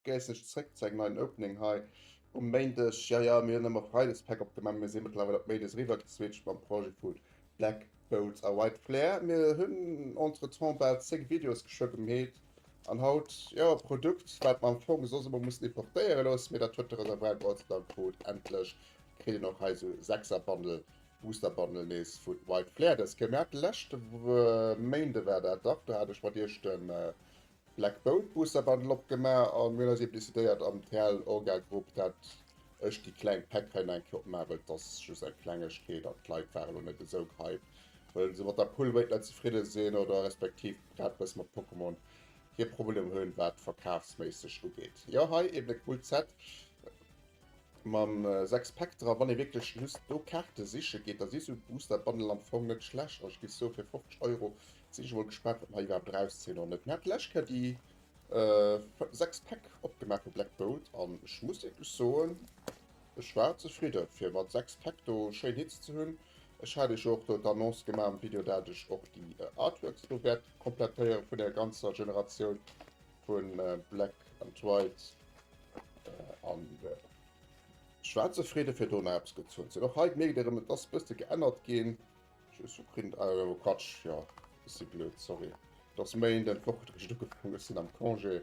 Gréiss dech zréck zu engem neien Opening hei um Méindeg. Jo jo, mir hunn ëmmer Freides Pack opgemaach, mee mir si mëttlerweil op Méindes eriwwer geswitcht mam Projet vu Black Bolt a White Flare. Mir hunn entretemps bal 10 Videos geschwë gemeet an haut, jo, e Produkt, wat mer am Fong soss ëmmer mussen importéiere loossen, mee dat huet de Reservoir Gott sei Dank krut. Endlech kritt een och hei esou Sechser-Bundle, Booster-Bundle nees vu White Flare dës Kéier. Mir hate leschte Méinde war dat dach, do hat ech mat iech den Black Bolt Booster Bundle opgemaach an mir hunn eis eben decidéiert am TL Orga Grupp dat ech déi kleng Päck hei nach eng Kéier opmaachen, well et ass just eng Klengegkeet an d'Leit waren elo net esou gehypt well se mat der Pull Rate net zefridde sinn oder respektiv grad bësse mat Pokémon hir Problemer hunn wat verkafsméisseg ugeet. Jo hei eben e coolt Set mam 6 Päck dran. Wann ee wierklech just do Kaarte siche geet, da si sou Booster Bundle am Fong net schlecht. Also ech géif soe fir 50 Euro Sinn ech emol gespaant wat mer hei iwwerhaapt erauszéien oder net. Mir haten d'lescht Kéier déi 6 Päck opgemaach vu Black Bolt an ech muss wierklech soen, ech war zefridde fir mat 6 Päck do schéin Hits ze hunn. Ech hat iech och do d'Annonce gemaach am Video, dat ech och déi Artworks do wäert komplettéiere vun der ganzer Generatioun vu Black and White an ech war zefridde fir do nach eppes gezunn ze hunn. Och hei mierkt Dir erëm, et ass e bësse geännert ginn. Oh Quatsch, jo, ech si blöd, sorry. Et ass Méinden, d'Woch huet eréischt ugefaangen, ech sinn am Congé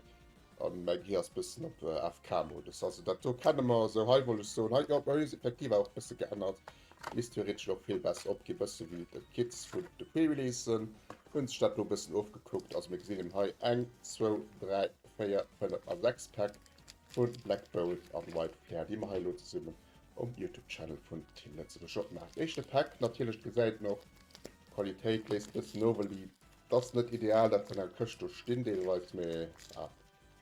an mäi Gehier ass bëssen op AFK-Modus. Also dat do kenne mer esou. Hei wollt ech soen, hei, jo, hei ass effektiv awer och bësse geännert. Misst theoretesch och vill besser opgi, bësse wéi d'Kits vun de Pre-Releasen hunn sech dat do bëssen ofgekuckt. Also mir gesinn eben hei eng, zwou, 3, 4, 5 a 6 Päck vu Black Bolt an White Flare, déi mer hei elo zesummen Um Youtube Channel vun Team Lëtzebuerg opmaachen. Éischte Pack natierlech gesäit en och d'Qualitéit léisst bëssen no, well déi ass net ideal dat se an enger Këscht do stinn deelweis, mee ah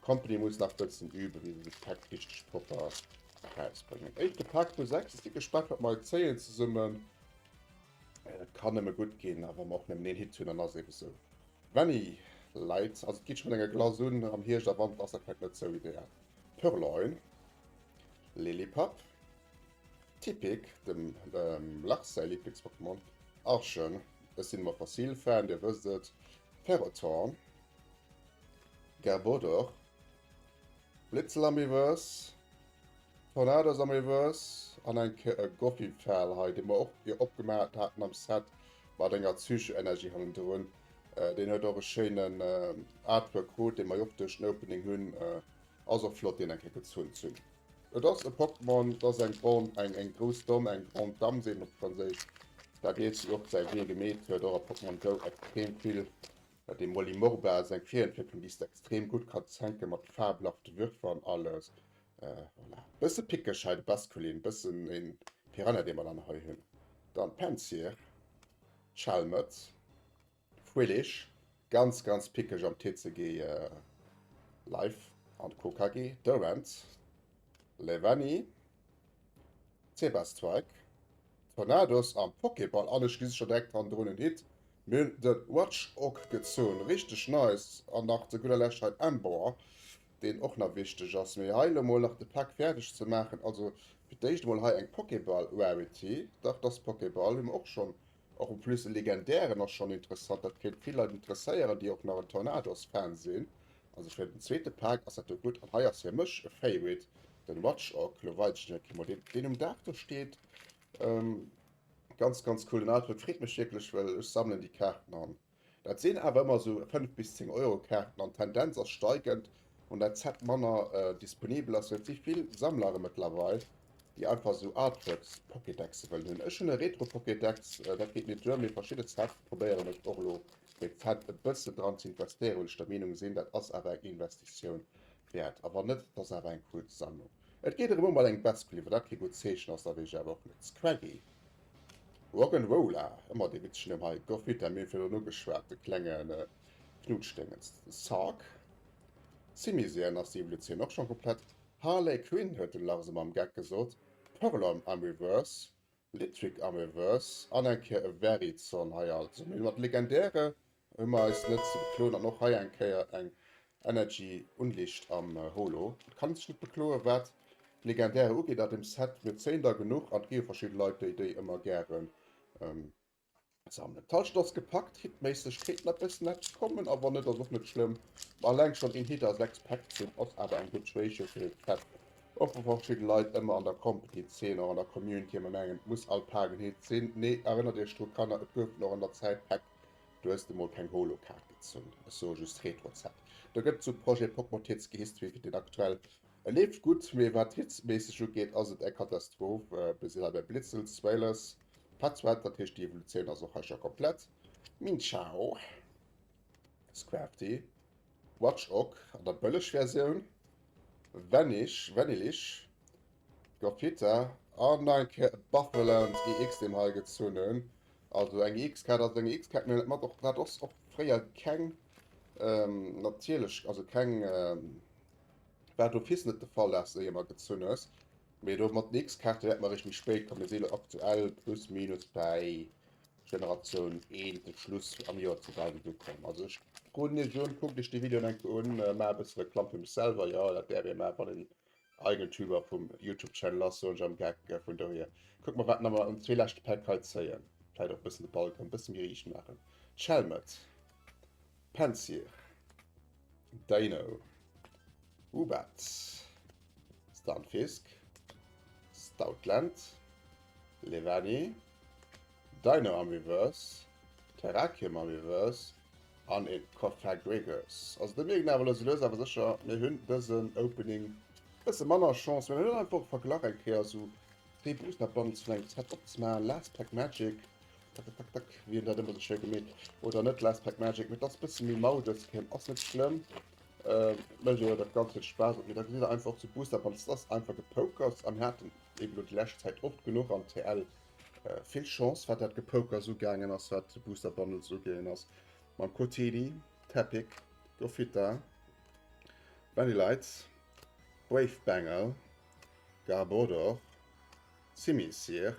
d'Company muss nach bëssen üben wéi se de Pack richteg propper erausbréngen. Éischte Pack vu 6, si gespaant wat mer hei zéien zesummen. Et kann nëmme gutt ginn a wa mer och nëmmen een Hit hunn dann ass eben esou. Vanny Light, also et geet scho mat enger Glace un, am Hierscht a Wanter ass dat vläicht net sou ideal. Purloin. Lillipup, Tepig, dem Lars säi Liblingspokémon, Archen, ech sinn ëmmer Fossil-Fan, dir wësst et, Ferrothorn, Garbodor, Blitzlamiverse, Tornadosamiverse an eng Kéier e Goffifal hei, dee mer och jo opgemaach haten am Set mat enger Psycho-Energy hannendrun. Deen huet och e schéinen Artwork krut, dee mer jo och duerch den Opening hunn. Ass och flott deen eng Kéier gezunn ze hunn. Et ass e Pokémon, et ass eng Grande, eng eng grouss Domm, eng Grande Dame seet een op Franséisch, dat eent déi och säi Wee gemeet huet, och a Pokémon Go extrem vill. Dat dee Mollimorba ass eng Virentwécklung déi s de extrem gutt kanns hänke mat fabelhafte Würfer an alles. Voilà, bësse pickeg hei de Basculin, bëssen een Piranha dee mer dann hei hunn. Dann Pansear, Schalmëtz. Frillich, ganz ganz pickeg am TCG live an KKG, Durant, Levani, Zebastweig, Tornados am Pokéball an ech gesi scho direkt hannendrun en Hit. Mir hunn de Watchog gezunn, richteg nice an nach zu gudder Lescht hei Emboar, deen och nach wichteg ass. Mee hei elo mol nach de Pak fäerdeg ze maachen, also fir d'éischt emol hei eng Pokéball Rarity, dach dass Pokéball hu mer och schonn Och en plus e legendären ass schon interessant, dat kéint vill Leit interesséieren déi och nach en Tornados Fan sinn. Also fir den zweete Pak ass dat do gutt an hei ass fir mech e Favorite den Watchog, lo weis ech den emol deen deen um Daach do steet. Ganz ganz cool den Artwork, freet mech wierklech well ech sammelen déi Kaarten an Dat sinn awer ëmmer esou 5 bis 10 Euro Kaarten an d'Tendenz ass steigend, wann dat Set manner disponibel ass, well et si vill Sammlere mëttlerweil, déi einfach esou Artworks Pokédexe wëllen hunn. Ech hunn e Retro Pokédex, dat geet mir duer, mee verschidde Sets probéieren ech och elo rezent e bëssen dran ze investéieren, well ech der Meenung sinn, dat ass awer eng Investitioun wäert. A wann net, et ass awer eng cool Sammlung. Et geet erëm ëm eng Basculin, wann dat kee gutt Zeechen ass, da weess ech awer och net. Scraggy. Rock'n'Rolla, ëmmer dee witzegen Numm hei, Goffita, mir hunn virdrun ugeschwat, de klenge Knutschdéngens, Sark, Simisean ass déi Evolutioun och schonn komplett, Harley Quinn huet den Lars ëmmer am Geck gesot, Purlon am Reverse, Litwick am Reverse an eng Kéier e Verizon hei, also mir hunn mat Legendäre Hu mer eis net ze bekloen an och hei eng Kéier eng Energy Unlicht am Holo. Et kann een sech net bekloen wat d'Legendäre ugeet an dem Set. Mir zéien der genuch an et gi jo verschidde Leit déi déi ëmmer gären. Sammelen. D'Halschent ass gepackt, hitméisseg kéint nach bëssen eppes kommen, a wann net ass och net schlëmm. Ma alleng schonn een Hit a 6 Päck zinn ass awer eng gutt Ratio fir den Set. Och wa verschidde Leit ëmmer an der Company-Zeen, och an der Community ëmmer mengen, et muss all Pak en Hit sinn. Nee, erënnert iech dru Kanner, et goufen och an der Zäit Päck, do hues de mol keng Holo-Kaart gezunn. Ech soe just Retro-Set. Do gëtt zu Projet Pokémon TCG History fir den aktuell E leeft gutt, mee wat Hits-méisseg ugeet ass et eng Katastroph. Mir sinn hei bei Blitzel, Swalers, Patrat, dat heescht déi Evolutioun ass och hei scho komplett. Minchao, Scrafty, Watchog an der Bëlleg-Versioun, Vanish, Vanillish, Gothita an nach eng Kéier e Buffaland EX, dee mer hei gezunn hunn. Also eng EX-Kaart ass eng EX-Kaart, mee dat mat och, dat ass och fréier keng natierlech, also keng. War d'office net de Fall dass de ëmmer gezunn hues, mee do mat den X-Kaarte wäerte mer eréischt méi spéit kommen. Mir si lo aktuell plus minus bäi Generatioun 1, de Schluss am Joer 2000 ukomm. Also ech roden iech un, kuckt iech déi Videoen eng Kéier un, maach e bësse Reklamm fir mech selwer, jo dat däerf ee maachen, wann een Eigentümer vum Youtube Channel ass, soen ech am Geck. Vun dohier kucke mer wat nach mer an zwee leschte Päck hei zéien, vläit och e bëssen de Balken e bësse méi riicht maachen. D'Schelmet, Pensier. Dino, Woobat, Stunfisk, Stoutland, Levani, Dino am Reverse, Terrakium am Reverse an e Cofagrigus. Also do mierkt een awer lues a lues awer sécher, mir hunn dësen Opening bësse manner Chance. Mir hunn einfach verglach eng Kéier esou zwee Booster Bundles vun engem Set opzemaachen, Last Pack Magic Tak, tak, tak, tak, wéi en dat ëmmer sou schéi gemeet. Oder net Last Pack Magic, mee et ass bësse méi mau dës Kéier. Ass net schlëmm. Äh, mécht jo dat Ganzt huet Spaass. Mee da gesitt der einfach zu Booster Bundles, dat ass einfach Gepokers. A mir haten eben lo déi lescht Zäit oft genuch am TL äh, vill Chance, wat dat Gepokers ugaangen ass, wat Booster Bundles ugaangen ass. Mam Cotini, Tepig, Gothita, Vanillite, Brave Bengal, Garbodor, Simisear,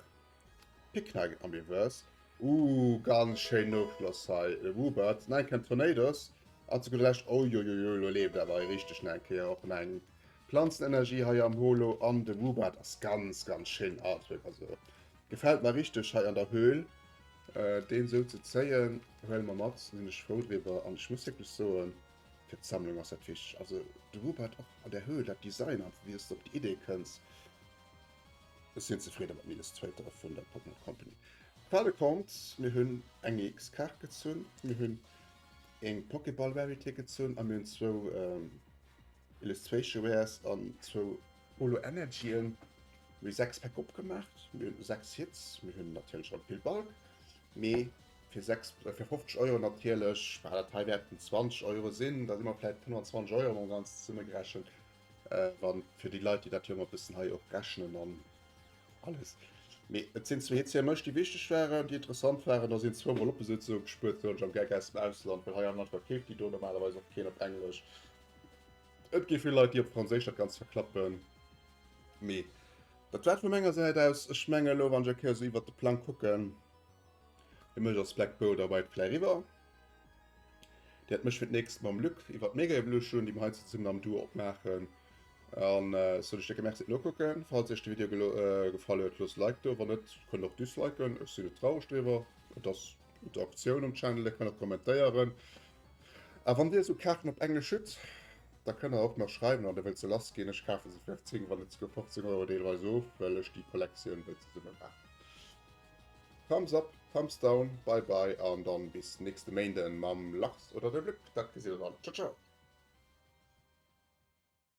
Picknick am Reverse. Ooh, ganz schéin Nofschloss hei. De Woobat, nein, kein Tornados. An zu gudder Lescht, oioioio, lo leeft awer hei richteg nach eng Kéier och nach eng Planzenenergie hei am Holo. An de Woobat ass ganz, ganz schéin Artwork. Also gefält mer richteg hei an der Höhl. Äh, deen sou ze zéien, huele mer mat, sinn ech frou driwwer. An ech muss wierklech soen, fir d'Sammlung ass dat wichteg. Also de Woobat och an der Höhl, dat Design einfach, wéi s de op déi Idee kënns. Ech sinn zefridde mat minus Twitter vun der Pokémon Company. Fin de compte, mir hunn eng EX-Kaart gezunn, mir hunn eng Pokéball Rarity gezunn a mir hunn zwou ähm, Illustration Rares an zwou Holo Energien. Mir hu 6 Päck opgemaach, mir hunn 6 Hits, mir hunn natierlech och vill Bulk, mee fir 6, äh, fir 50 Euro natierlech, war dat hei wäerten 20 Euro sinn, da si mer vläicht 25 Euro mam Ganzen zesummegerechent. Äh, wann fir déi Leit, déi dat jo ëmmer bëssen hei och rechnen an alles. Mee et sinn zwee Hits fir mech, déi wichteg waren, déi interessant waren. Da sinn zwou mol oppe souzesoen gespuert, soen ech am Geck aus dem Ausland, well hei am Land verkeeft déi do normalerweis och keen op Englesch. Et gi vill Leit, déi op Franséisch dat Ganzt verklappen. Mee dat war et vu menger Säit aus. Ech menge elo, wann ech eng Kéier esou iwwert de Plang kucken, fir mech ass Black Bolt a White Flare eriwwer. Dir hätt mech fir d'nächst mam Luc iwwer d'Mega Evolution, déi mer hei zesummen am Duo opmaachen. An ech soen iech décke Merci fir d'Nokucken. Falls iech de Video gefall huet, loosst e Like do. Wann net, kënnt och disliken. Ech sinn net traureg driwwer. Et ass Interaktioun um Channel, dir kënnt och kommentéieren. A wann dir esou Kaarten op Englesch hutt, da kënnt der och mer schreiwen an der wëllt se lass ginn. Ech kafe se fir 10, wann net souguer 15 Euro deelweis of, well ech déi Kollektioun wëll zesumme maachen. Thumbs up, Thumbs down, bye bye an dann bis nächste Méinden mam Lars oder dem Luc. Dat gesitt der dann. Ciao ciao.